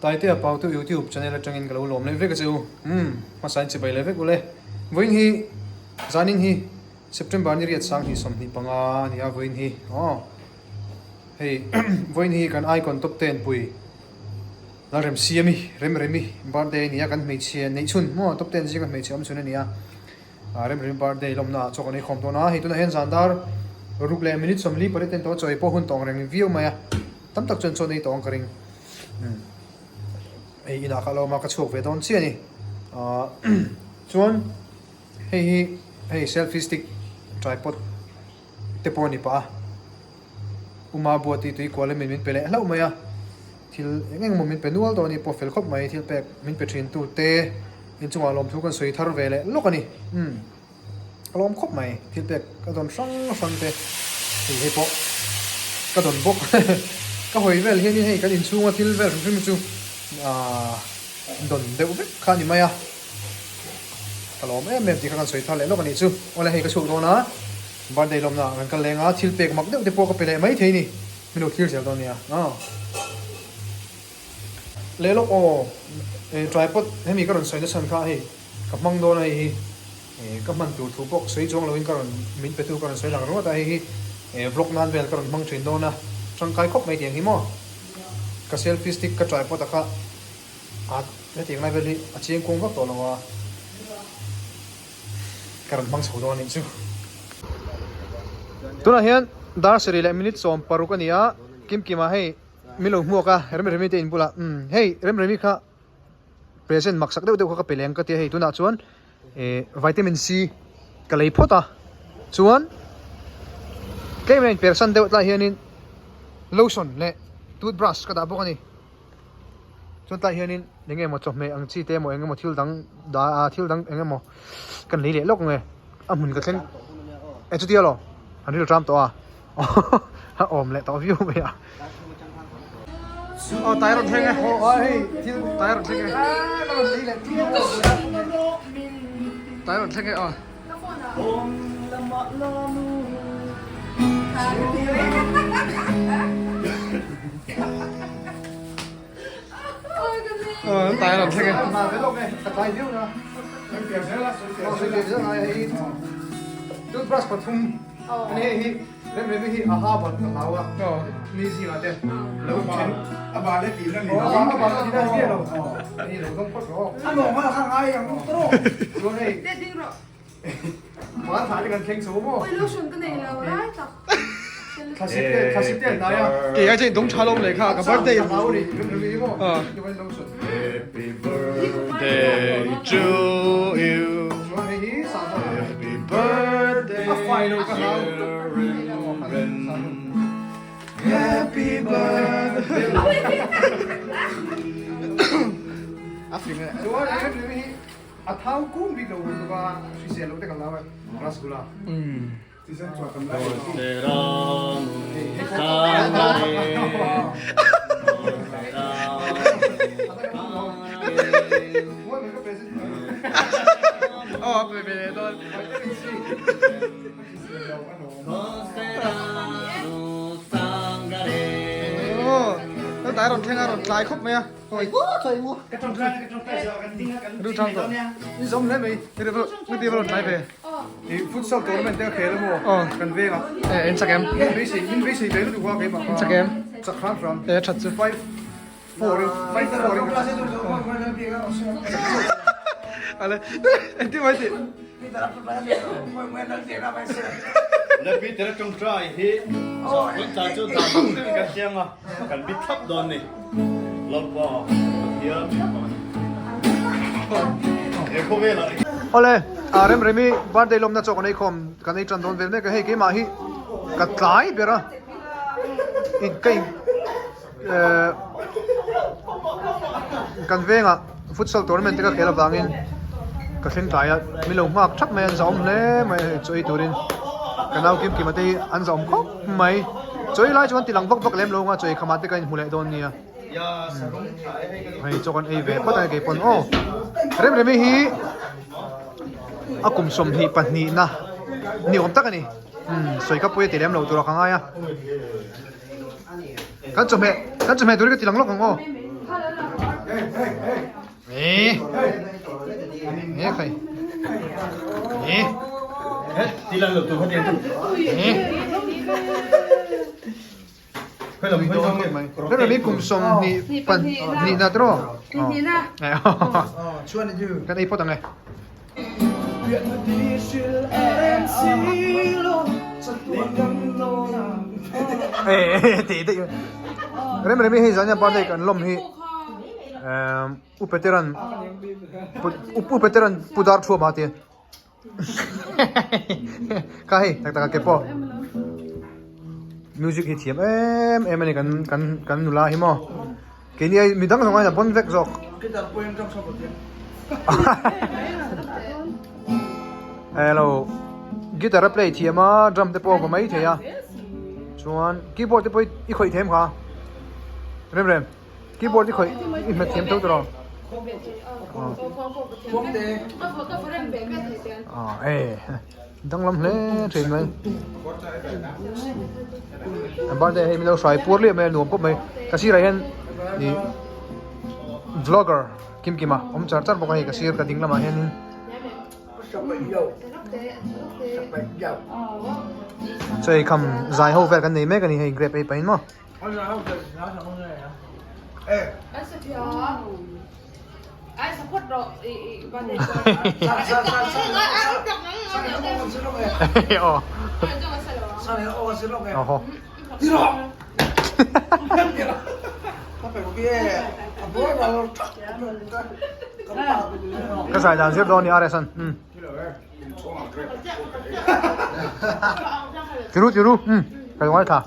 Taitea Pautu YouTube channel atangin ka lo lawm leh vek a che u. Umm, hmasa in chibai leh vek ule. Vawiin hi, zanin hi September ni riat sang hnih 25 a ni a vawiin hi. Aw, hei vawiin hi kan icon top ten pui Lalremsiami, Remremi birthday a ni a, kan hmeichhia neih chhun maw top ten zinga hmeichhe awm chhun a ni a. Remremi birthday lawmna ah chaw kan ei khawm dawn a, hei tunah hian zan dar ruk leh minute 40 ten tawh a chaw ei pawh hun tawng reng viau mai a, tam tak chuan chaw an ei tawh ang ka ring. Hei inah kha lo awm a, ka chhuak ve dawn chiah a ni. Chuan hei hi hei selfie stick tripod te pawh a ni pah a, Uma Buati tui kual in min pe leh hlauh mai a, thil eng eng emaw min pe nual dawn a ni pawh fel khawp mai, thil pek min pe thin tu te inchungah lawmthu kan sawi thar ve leh lawk a ni, umm ka lawm khawp mai, thil pek ka dawn hrang hrang te hei hei pawh ka dawn bawk, ka hawi vel hianin hei kan inchhunga thil vel hrim hrim hi chu aaa dawn deuh vek kha a ni mai a. Ka lawm em em tih kha kan sawi thar leh lawk a nih chu. Awle hei ka chhuak dawn a, birthday lawmna ah kan kal leng a, thil pek mak deuh te pawh ka pe leh mai thei ni. Min lo thlir zel dawn nia. Aw. Leh lawk aw, e tripod hemi ka rawn sawi nasa kha hei ka hmang dawn a hei hi e ka hman tur thu pawh sawi chuang loin ka rawn min pe tu ka rawn sawi lang ringawt a hei hi e vlog nan vel ka rawn hmang thin dawn a, tangkai khawp mai tiang hi maw. Ka selfie stick ka tripod a kha. A hetiang lai vel hi a chiang kuang vak tawh lo a, ka rawn hmang chho dawn a nih chu. Tunah hian dar sarih leh minute 16 a ni a, Kimkima hei min lo hmuak a, Remremi te in bulah umm hei Remremi kha present mak sak deuh deuh kha ka pe leh ang ka ti a, hei tunah chuan eh vitamin C ka lei phawt a, chuan tlem a inpersan deuh tlai hianin lotion leh toothbrush ka dah bawk a ni. Chuan tlaiah hianin eng emaw chawhmeh ang chi te emaw eng emaw thil dang dah a thil dang eng emaw kan lei leh lawk nge a hmun ka thleng e chutia law an ril tram tawh a a awm leh tawh viau mai a aw tai rawn thleng e aw hei thil tai rawn thleng e tai rawn thleng e aw. Tai rawn thleng e. Toothbrush pathum ani hei hi rem rem hi a ha ban ka hlau a mi zingah te lo then a ban a tih na ni lo a ban a tih na ni lo ni lo dawng phawt rawh a nawng a kha ngai ang tawh chuan hei Ban thlah te kan thleng chho maw Pollution ka nei lo lai tak. Thlasik te thlasik te an hnai a. Kei ai chuan dawng tha lawm leh kha ka birthday. Ka hlau ni rem rem i maw chuan lotion. Happy birthday to you. Chuan hei hi sahbawn. Happy birthday A fai lo ka hlau. Ren. Happy birthday. A fing e. Chuan rem rem hi A thau kung bik lo lutuk a, hrisel loh te kan lau e, rasgulla. Tlai rawn thleng a rawn tlai khawp mai a. Ni zawm hle mai tlai ve i futsal tournament te ka khel emaw kan veng a e in chak em min beisei min beisei ve lutuk a keimah in chak em chak hram hram e that chu 5 4 in 5 4 in ale enti mai ti Le Peter tawngtai hi kan chu dan kan chiang a kan bit thlap dawn ni. Lalpa Pathian he khawvelah Awle, a rem remi birthday lawmna chaw kan ei khawm kan ei tan dawn vel mek a, hei keimah hi ka tlai ber a, in ka in eh kan vengah futsal tournament te ka khel avangin ka thleng tlai a, mi lo nghak thap mai a, an zahawm hle mai a hei chaw ei turin ka nau kim kima te hi an zahawm khawp mai. Chaw ei lai chuan ti lang vak vak lem lo anga chaw ei khamah te ka inhmu leh dawn nia. Hei chaw kan ei ve phawt a kei pawn aw. Rem remi hi a kum 22 na ni awm tak a ni. Umm sawi ka pui a ti lem lo tur a ka ngai a. Kan chawhmeh kan chawhmeh tur hi ka ti lang lawk ang aw. Ee Ee khai Ee Ee Hei mi kum sawm hnih pan hnihna tiraw? Hnihna. Kan ei phawt ang e. Tih daih. Rem rem hi hei zan hian birthday kan lawm hi U Peteran U Peteran Pu Dar Thuama a ti a. Kha hei tak tak a ke pawh music hi thiam em em a ni kan kan kan nula hi maw keini ai midang zawng aiin a bawn vek zawk hello guitar a play thiam a drum te pawh a vaw mai thei a chuan keyboard te pawh i khawih them kha rem rem. Keyboard i khawih i hmet thiam tho tawh a eh danglam hle thin mai a birthday hei milo hrai puar liam mai a nuam khawp mai ka sirah hian ih vlogger kim kima awm char char bawk a hei ka sir ka ding lamah hianin. Chaw ei kham zai ho vel kan nei mek a ni hei grape ei pahin maw. Ka zai dan zir dawn ni RS an. Tiru tiru. Ka ngai tha.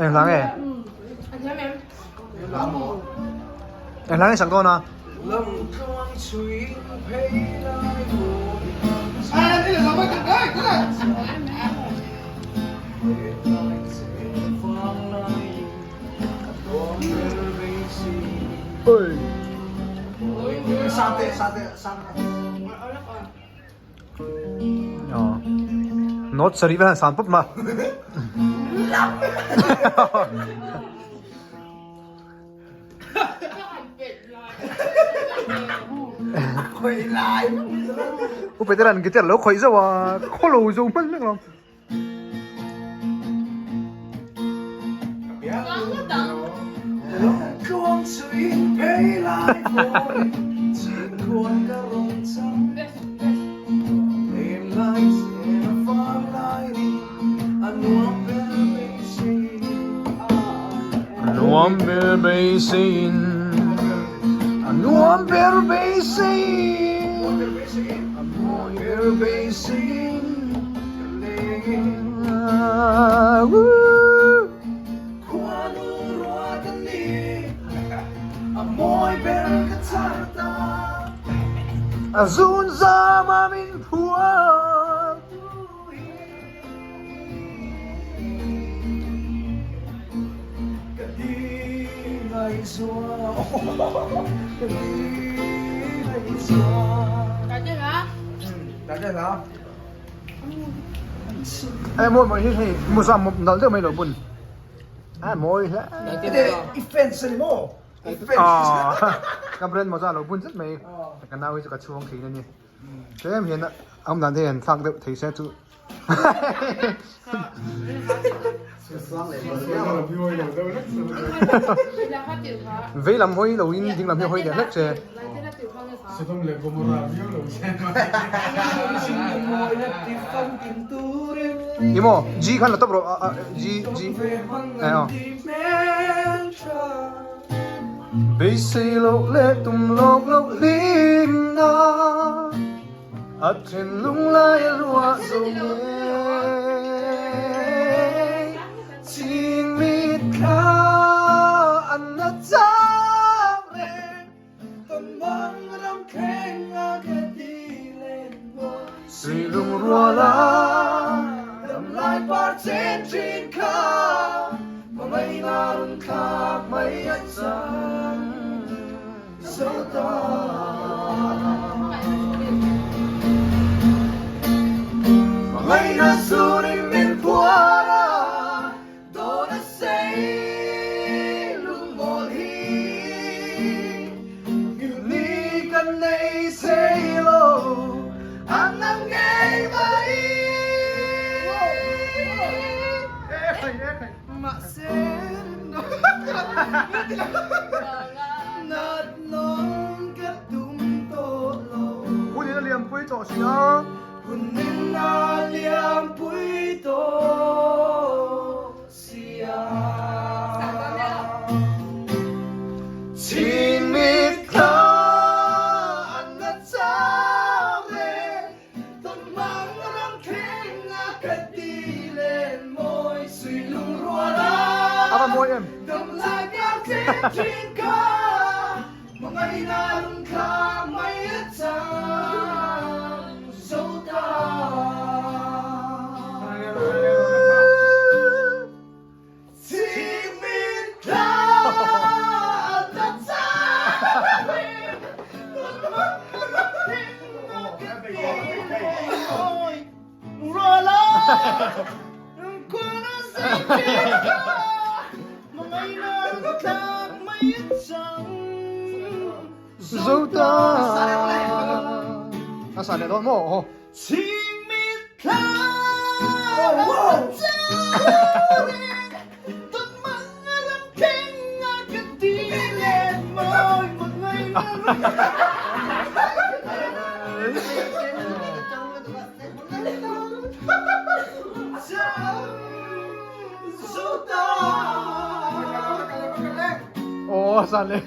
Eng hla nge? Eng hla nge sak dawn a? Note sarih vel han san pawp ma. U Peteran guitar lo khawih zauh a, khaw lo zo hman vek lo. Nuam ber beiseiin A nuam ber beiseiin A mawi ber beiseiin A zun zam a min phuar Ê mawi mawi hi hei muza nalh deuh mai lo bun a mawi hle I fans a ni maw? I fans. Ka brand mawza lo bun zet mai ka nau hi chu ka chhuang thin a ni tlem hian a awm dan te hian thlak deuh thei se chu Vei lam hawi lo in ding lam hi hawi leh hlek che. Ni maw G khan la tawp rawh G G eh aw. Beisei loh leh tum lawk loh hlim na. A thinlung lai a luah zo ngei Ching mit thla an na chang reng Ka mang ram thleng a ka ti len maw Sui lung rual a dam lai par chen thin kha Hmangaihna run thlak mai a chang. Hunin a liampui tawh si a. Hunin a liampui tawh si a. Chhingmit thla an la chang reng, tawnmang ram thleng a ka ti len mawi sui lungrual a. A va mawi em? Damlai ka thleng thin kha. Hmangaihna lungthla mai a chang zo ta. Chhingmit thla ta chang Zo ta A sa leh dawn maw aw. Aw sa leh.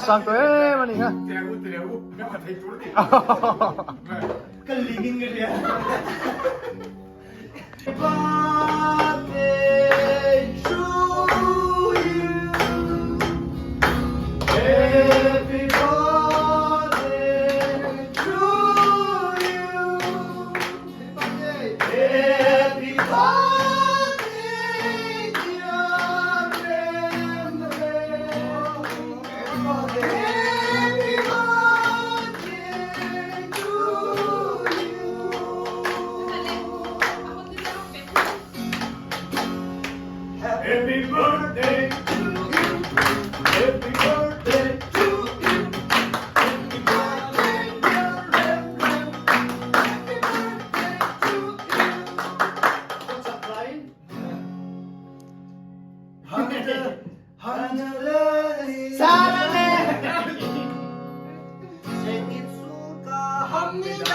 Sang tawh em a ni kha. Happy birthday to you. Happy birthday to you. Happy birthday, dear Rem Rem. Happy birthday to you. What's up, Ryan? 생일 축하합니다.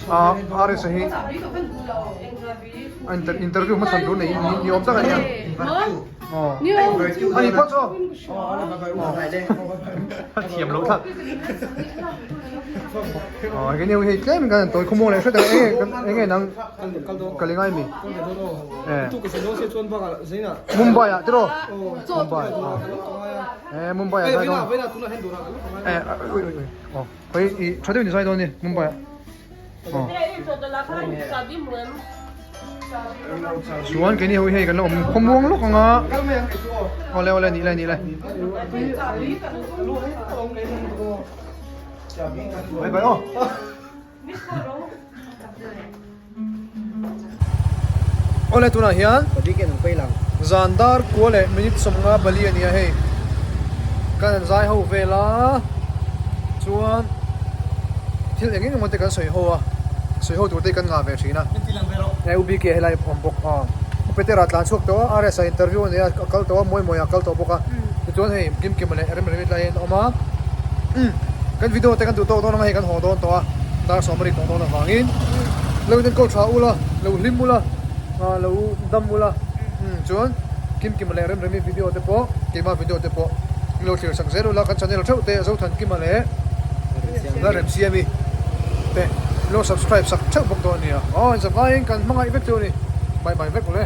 Ah RS hi a interview hmasa tur nei ni awm tak a nia. Aw ani phawt chu. A thiam loh thlak. Aw hei ni hei tlem kan tawi khawmuang leh hret ang enge enge nang ka li ngai mi. Mumbai ah tiraw Mumbai eh Mumbai ah zai dawn eh ui ui ui aw hei i tha deuh ni zai dawn ni Mumbai ah aw chuan keini ho hi hei kan la awm khawmuang lawk ang a awle awle nih le nih le bye bye aw. Awle tunah hian zan dar kua leh minute 54 a ni a hei kan han zai ho vel a chuan thil eng eng emaw te kan sawi ho a sawi ho tur te hi kan ngah ve thin a hei u BK helai a awm bawk a u Petera tlan chhuak tawh a RS ah interview a nei a a kal tawh a mawi mawi ah a kal tawh bawk a tichuan hei Kimkima leh Remremi tlai hian a awm a kan video te kan duh tawk dawn ang a hei kan haw dawn tawh a dar sawm a ri tawh dawn avangin lo in enkawl tha ula lo hlim ula ah lo dam ula chuan Kimkima leh Remremi video te pawh keimah video te pawh in lo thlir sak zel ula kan channel theuh te Zothankima leh Lalremsiami te in lo subscribe sak theuh bawk dawn a nia aw inzavaiin kan hmangaih vek chu a ni bye bye vek ule.